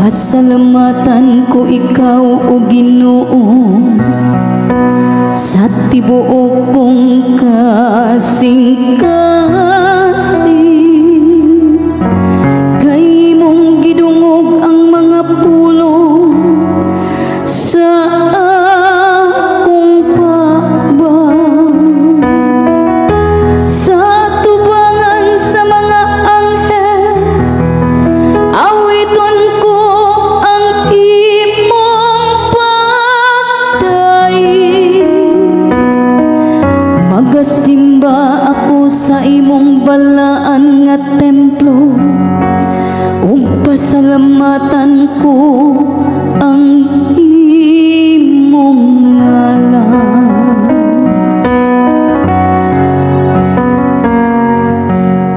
Pasalamatan ko ikaw, o Ginoo, sa tibuok kong kasing-kasing, kay imong gidungog ang mga pulong sa akong paba. Sa tubangan sa mga anghel, awiton ko ang imong pagdaig. Magasimba ako sa imong balaan nga templo ug pasalamatan ko ang imong ngalan.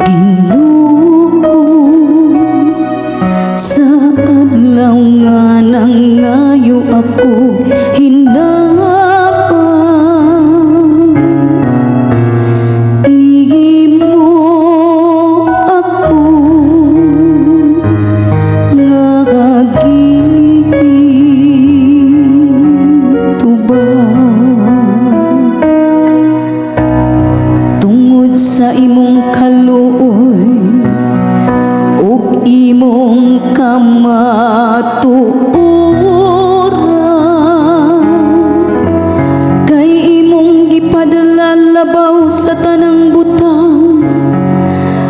Ginoo, sa adlaw nga nangayo ako hinabang, imo ako nga gitubag. Tungod sa imong kaluoy ug imong kamatuoran, kay imong gipadala labaw sa tanang butang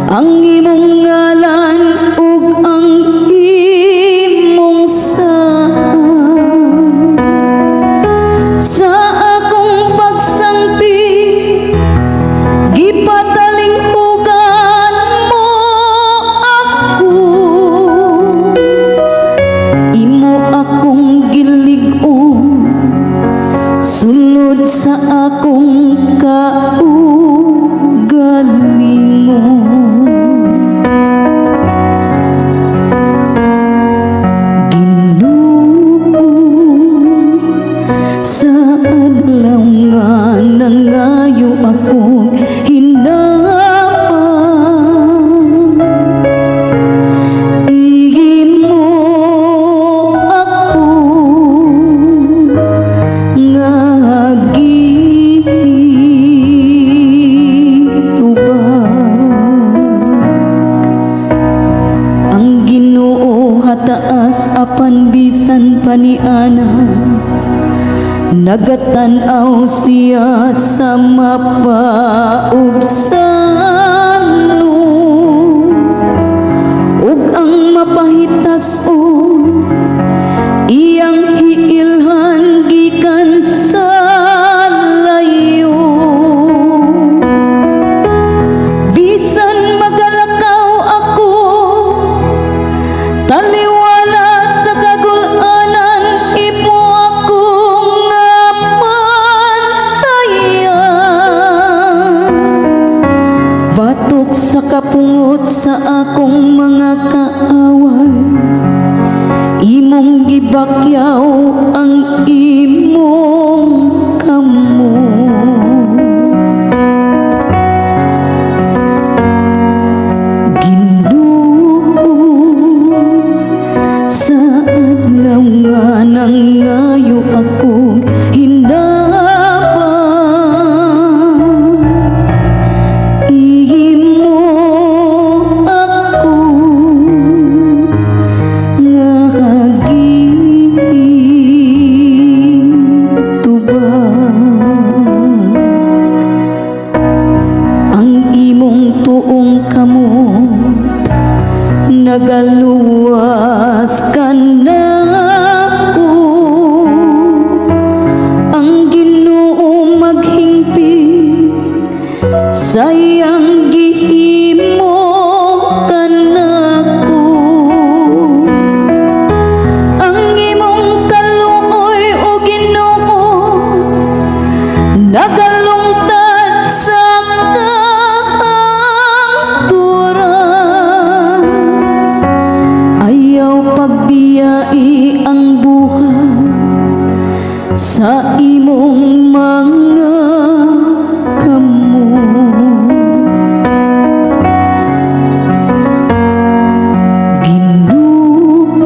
ang imong ngalan ug ang imong saad. Sa akong pagsangpi, gipatalinghugan mo ako. Imo akong gilig-on sulod sa akong kaugalingon. Ginoo, sa adlaw nga nangayo ako hinabang, imo ako nga gitubag. Ang Ginoo hataas, apan bisan pa niana, nagatan-aw siya sa mapaubsanon ug ang mapahitason iyang hiilhan gikan sa layo. Bisan magalakaw ako taliwala sa kagul-anan, imo ako nga bantayan. Batok sa kapungot sa akong mga kaaway, imong gibakyaw ang imong kamot. Ginoo, sa adlaw nga nangayo ako hinabang, imo ako nga gitubag. Ang imong tuong kamot nagaluwas kanako. Ang Ginoo maghingpit sa iyang gihimo kanako. Ang imong kaluoy, o Ginoo, nagalungtad sa kahangturan. Ayaw pagbiyai ang buhat sa imong mga kamot. Ginoo,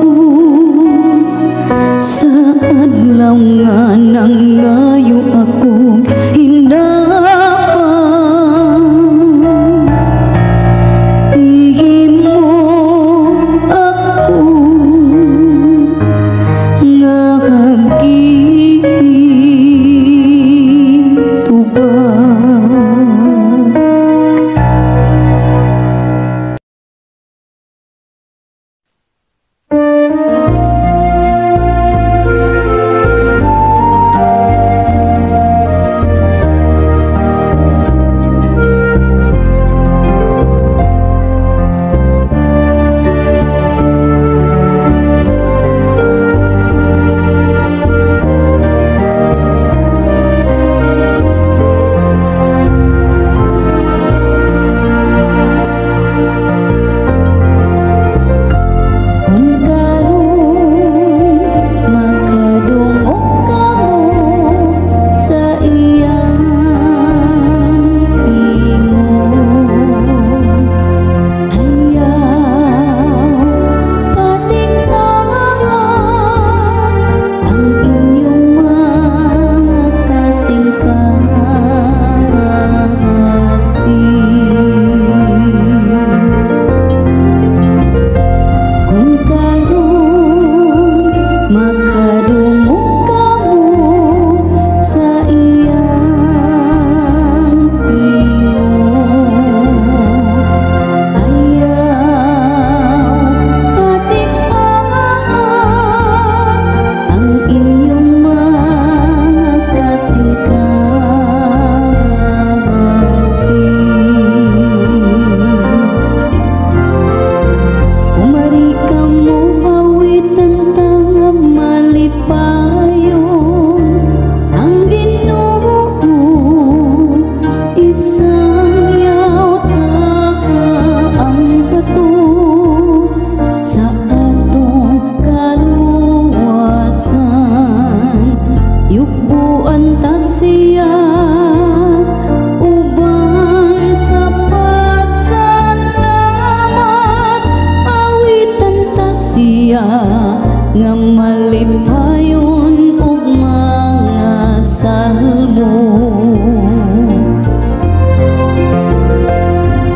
nga malipayon ug mga salmo.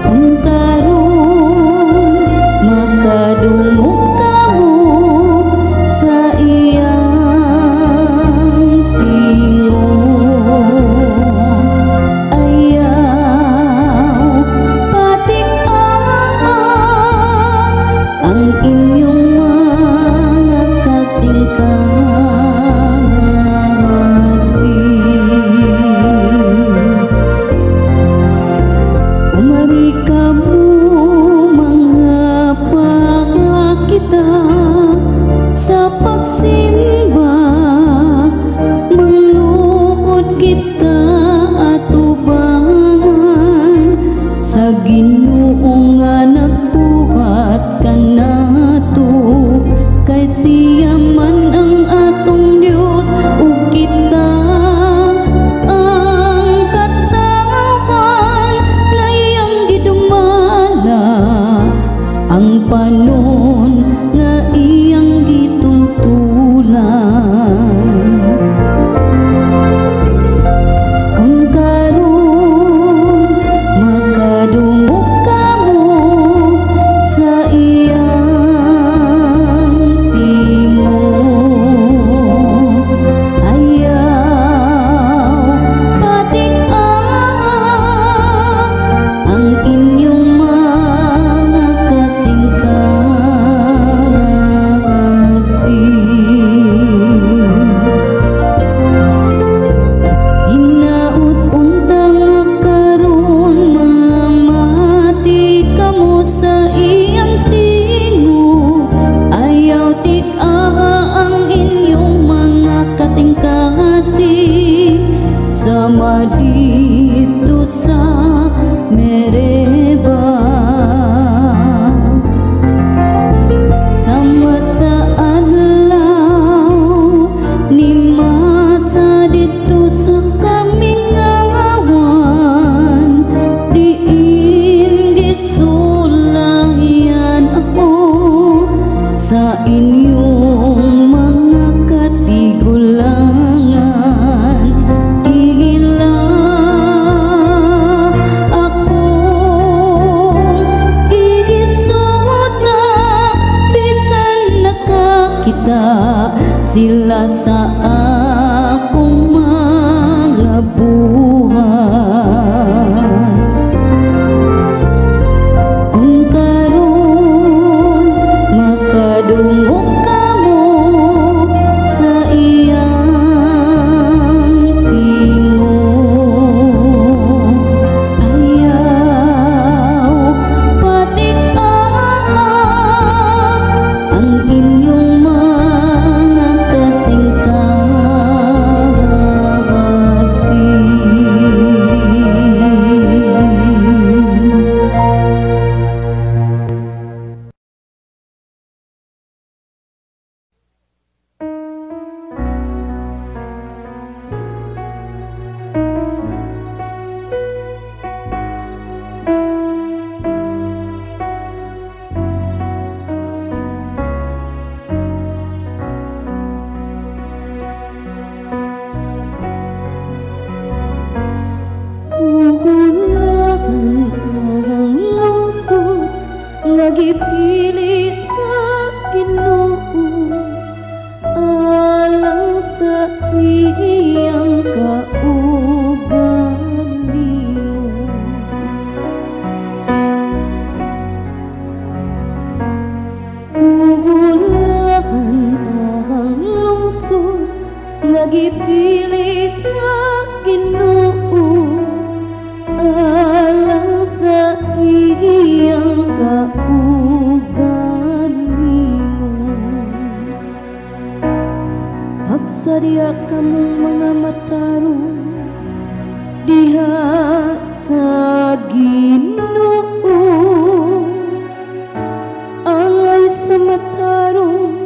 Kung karon makadungog kamo sa iyang tingog, ayaw patig-aha ang inyong mga kasing-kasing. Umari kamo mga pakita sa pagsimba, manglukod kita atubangan sa Ginoo nga nagbuhat kanato, kay siya man ang atong Dios ug kita ang katawhan nga iyang gidumala, ang panon nga iyang gitultulan. Kung karon makadungog kamo sa iyang tingog, ayaw patig-aha ang inyong mga kasing-kasing. Hinaut unta nga karon mamati kamo sa iyang tingog, ayaw tig-aha ang inyong mga kasing-kasing sama dito sa Mereba. Sama sa adlaw ni Masa dito sa kamingawan, diin gisulayan ako sa inyong mga katigulangan. Ihila akong gigisuot na bisan nakakita sila sa akong mga buhat. Kung karon makadungog kamo sa iyang tingog, ayaw patig-aha ang inyong mga kasing-kasing. Buhulan ang lungsod nga gipili sa Ginoo alang sa iyang kaugalingon. Buhulan ang lungsod nga gipili sa Ginoo alang sa iyang kaugalingon. Pagsadya kamong mga matarong diha sa Ginoo, angay sa matarong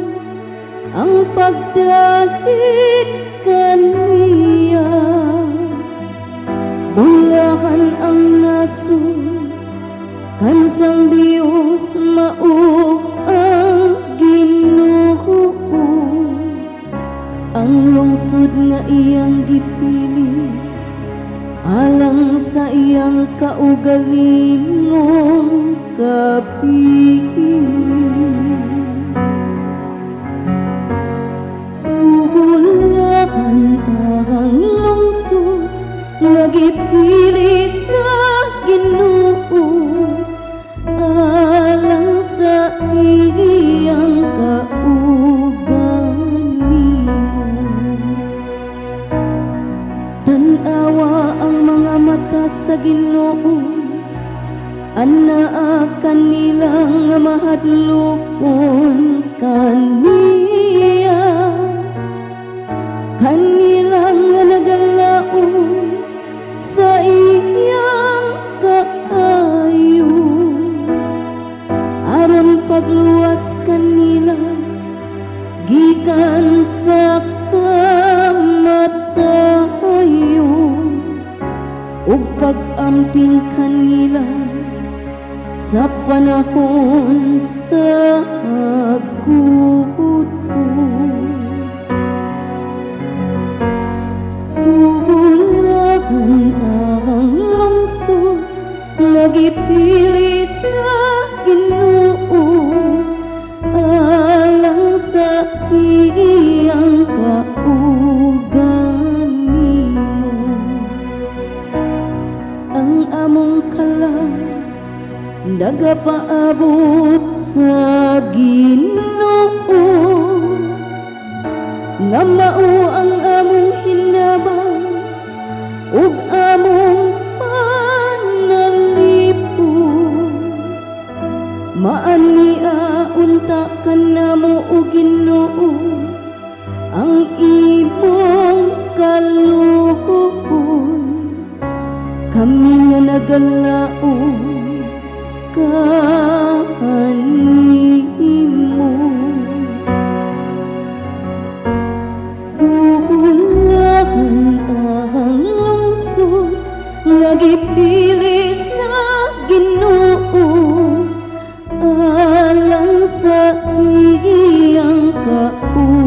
ang pagdahit kaniya. Bulahan ang nasod kansang Dios mao ang Ginoo. Lungsod nga iyang gipili alang sa iyang kaugalingong kapili. Bulaan ang lungsod nga gipili sa Ginoo alang sa iyang kaugalingon. Tan-awa ang mga mata sa Ginoo, anaa kanila nga mahadlokon kaniya, kanila nga nagalaom sa iyang kaayo, aron pagluwas kanila gikan sa kamatayon ug pag-amping kanila sa panahon sa gutom. Bulaan ang lungsod nga gipili sa Ginoo alang sa iyang kaugalingon. Ang among kalag nagapaabot sa Ginoo, nga mao ang among hinabang ug among panalipon. Maania unta kanamo, o Ginoo, ang imong kaluoy, kami nga nagalaom kanimo. Bulaan ang lungsod nga gipili sa Ginoo alang sa iyang kaugalingon.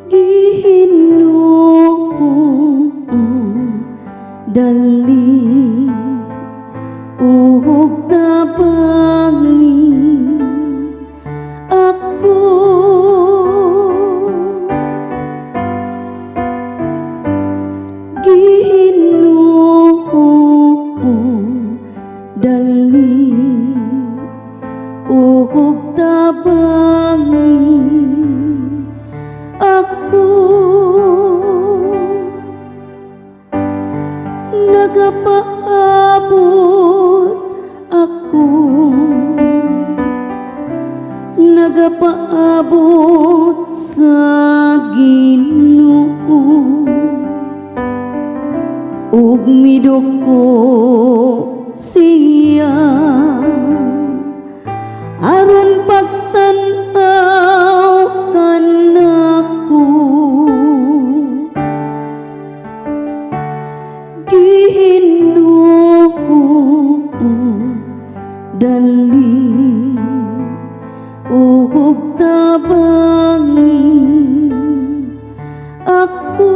Ginoo, dali ug tabangi ako. Ginoo, dali ug tabangi ako. Nagapaabot ako, nagapaabot sa Ginoo, ug miduko siya aron pagtan-aw kanako. Ginoo, dali ug tabangi ako.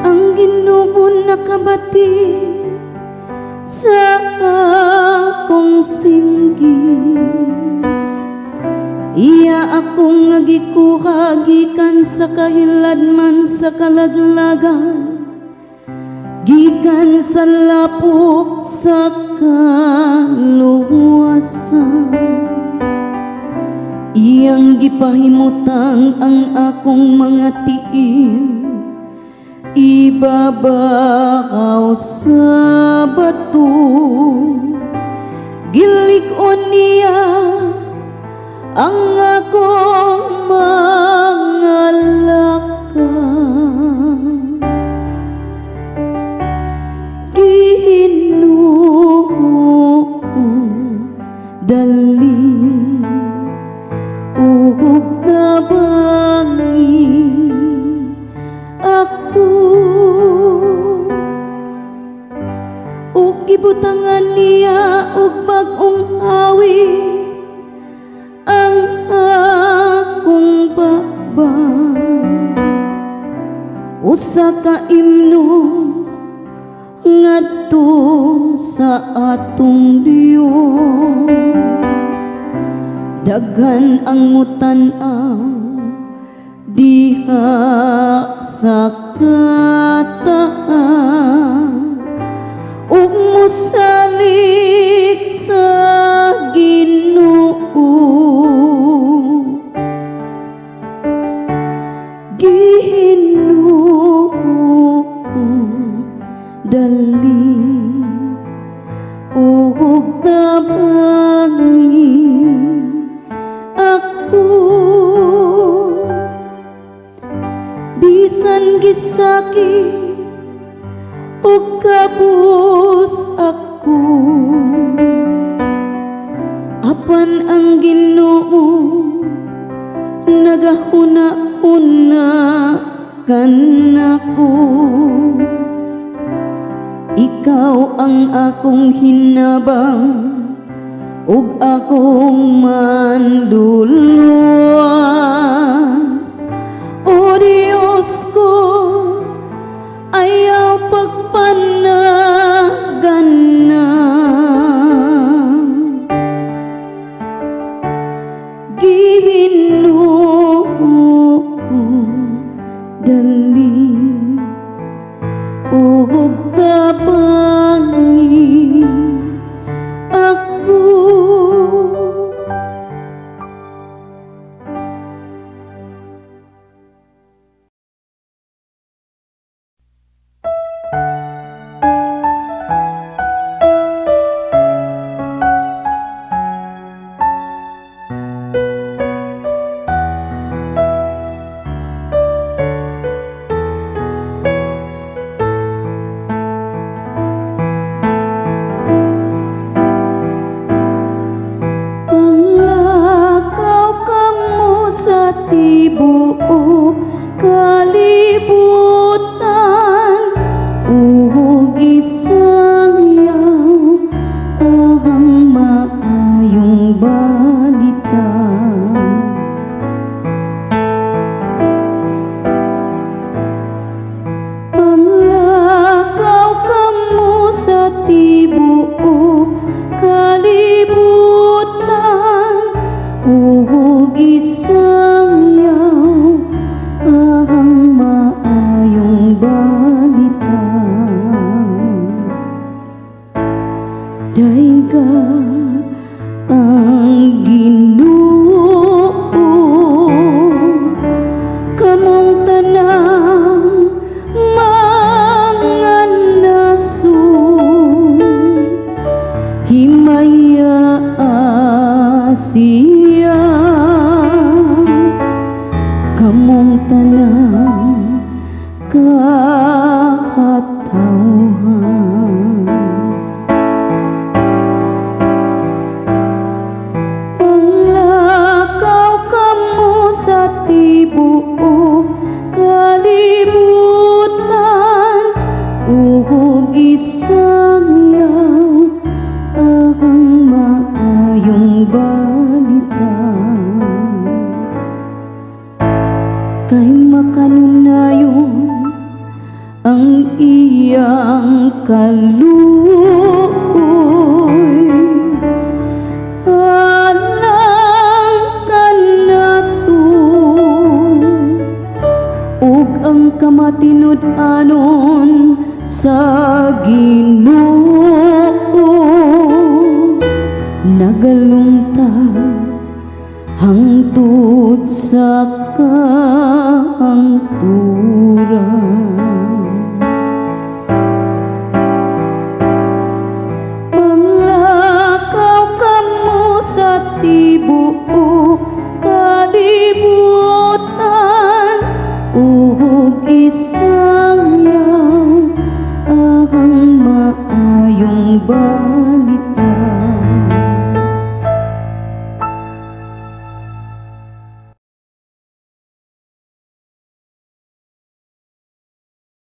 Ang Ginoo nakabati sa akong singgit, iya akong nga gikuha gikan sa kahiladman sa kalaglagan, gikan sa lapok sa kaluwasan. Iyang gipahimutang ang akong mga tiil, ibabaw sa bato. Gilig-on niya ang akong mga lakang. ug tabangi ako. Ug gibutangan niya og bag-ong awit ang akong baba, usa ka imno ngadto sa atong Dios. Daghan ang mutan-aw diha sa kataas ug mosalig sa Ginoo. Ginoo, dali ug tabangi ako. Bisan gisakit ug kabus ako, apan ang Ginoo nagahuna-huna kanako. Ikaw ang akong hinabang ug akong manduluwas. O Diyos ko, ayaw pagpanagana. Ginoo, dali ug tabangi ako. Panglakaw kamo sa tibuok kalibutan ug isangyaw ang maayong balita. Panglakaw kamo sa tibuok kalibutan ug isangyaw ang maayong balita. Dayga ang Ginoo, kamong tanang mga nasod, himaya siya, kamong tanang kahatawhan. Panglakaw kamo sa tibuok kalibutan ug isangyaw ang maayong balita. Kay makanunayon ang iyang kaluoy alang kanato, ug ang kamatinud-anon sa Ginoo nagalungtad hangtod sa kahangturan.